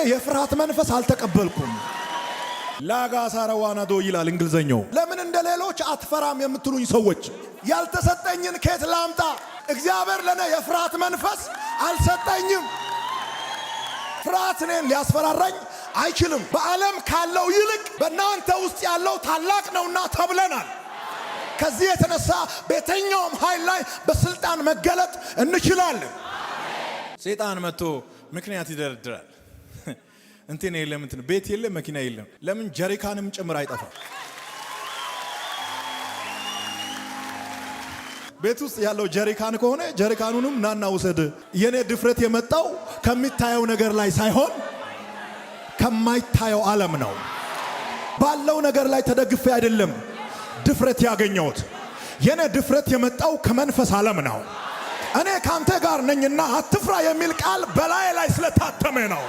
የፍርሃት መንፈስ አልተቀበልኩም። ላጋሳረዋናዶ ይላል እንግሊዘኛው። ለምን እንደ ሌሎች አትፈራም የምትሉኝ ሰዎች፣ ያልተሰጠኝን ከየት ላምጣ? እግዚአብሔር ለእኔ የፍርሃት መንፈስ አልሰጠኝም። ፍርሃት እኔን ሊያስፈራራኝ አይችልም። በዓለም ካለው ይልቅ በእናንተ ውስጥ ያለው ታላቅ ነውና ተብለናል። ከዚህ የተነሳ በየትኛውም ኃይል ላይ በስልጣን መገለጥ እንችላለን። ሰይጣን መጥቶ ምክንያት ይደረድራል። እንትን የለም፣ እንትን ቤት የለም፣ መኪና የለም። ለምን ጀሪካንም ጭምር አይጠፋም። ቤት ውስጥ ያለው ጀሪካን ከሆነ ጀሪካኑንም ናና ውሰድ። የኔ ድፍረት የመጣው ከሚታየው ነገር ላይ ሳይሆን ከማይታየው ዓለም ነው። ባለው ነገር ላይ ተደግፌ አይደለም ድፍረት ያገኘሁት። የኔ ድፍረት የመጣው ከመንፈስ ዓለም ነው። እኔ ካንተ ጋር ነኝና አትፍራ የሚል ቃል በላዬ ላይ ስለታተመ ነው።